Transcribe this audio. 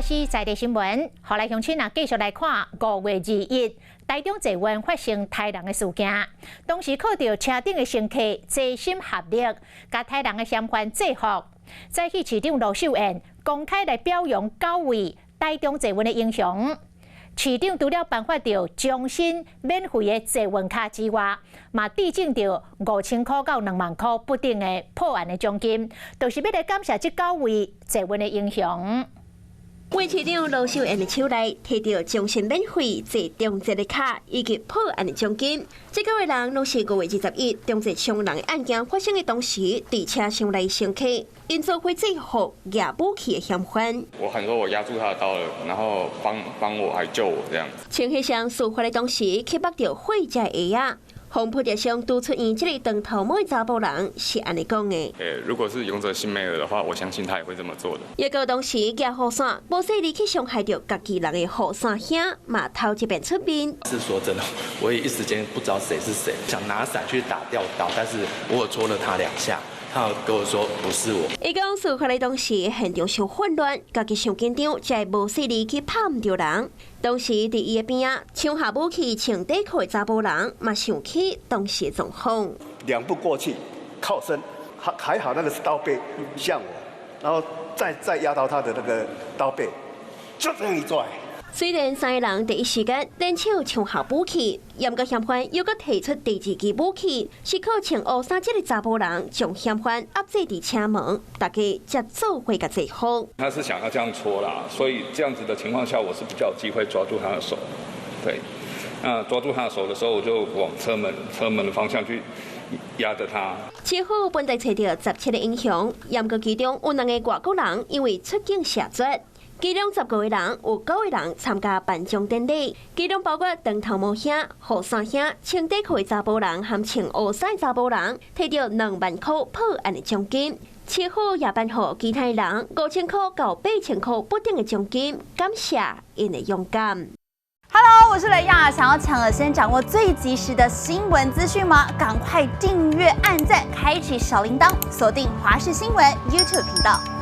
是在地新聞，予來鄉親啊，繼續來看5月21，台中捷運發生刣人的事件。當時靠佇車頂的乘客齊心合力，共刣人的嫌犯制服。早起市長盧秀燕公開來表揚九位台中捷運的英雄。市長除了頒發著終身免費的捷運卡之外，嘛致贈著5000塊到2萬塊不等的破案的獎金，就是欲來感謝這九位捷運的英雄。縣市長盧秀燕的手內提著終身免費坐中捷的卡以及破案的獎金，這九個人攏是5月21中捷傷人的案件發生的當時，佇車廂內乘客，𪜶做伙制服攑武器的嫌犯。我喊說我壓住他的刀了，然後幫幫我還救我這樣。穿彼雙事發的當時去縛著血跡的鞋仔，風波上拄出院這个長頭毛的查埔人是按呢講的。欸，如果是勇者辛梅爾的話，我相信他也會這麼做的。抑閣當時舉雨傘，無勢力去傷害著家己人的雨傘兄，嘛頭一遍出面。是說真的，我也一時間不知道誰是誰，想拿傘去打掉刀，但是我有戳了他兩下，他有跟我說不是我。伊講事發的當時現場傷混亂，家己傷緊張，才會無勢力去拍毋著人。當時佇伊的邊仔，搶下武器穿短褲的查埔人嘛想起當時的狀況。兩步過去，靠身，還好那個是刀背向我，然後再壓到他的那個刀背，就這樣一拽。雖然三个人第一時間聯手搶下武器，毋過嫌犯猶閣提出第二支武器，是靠穿烏衫這个查埔人將嫌犯壓制佇車門，大家才做伙共制服。他是想要這樣戳啦，所以這樣子的情況下，我是比較有機會抓住他的手。對，那抓住他的手的時候，我就往車門的方向去壓着他。市府本來揣著17個英雄，毋過其中有兩个外國人因為出境謝絕。其中15個人有九個人參加頒獎典禮，其中包括長頭毛兄、雨傘兄、穿短褲的查埔人和穿烏衫的查埔人，提著2萬塊破案的獎金。市府也頒予其他人5000塊到8000塊不等的獎金，感謝𪜶的勇敢。 Hello，我是雷亞，想要搶先掌握最及時的新聞資訊嗎？趕快訂閱、按讚、開啟小鈴鐺，鎖定華視新聞 YouTube 頻道。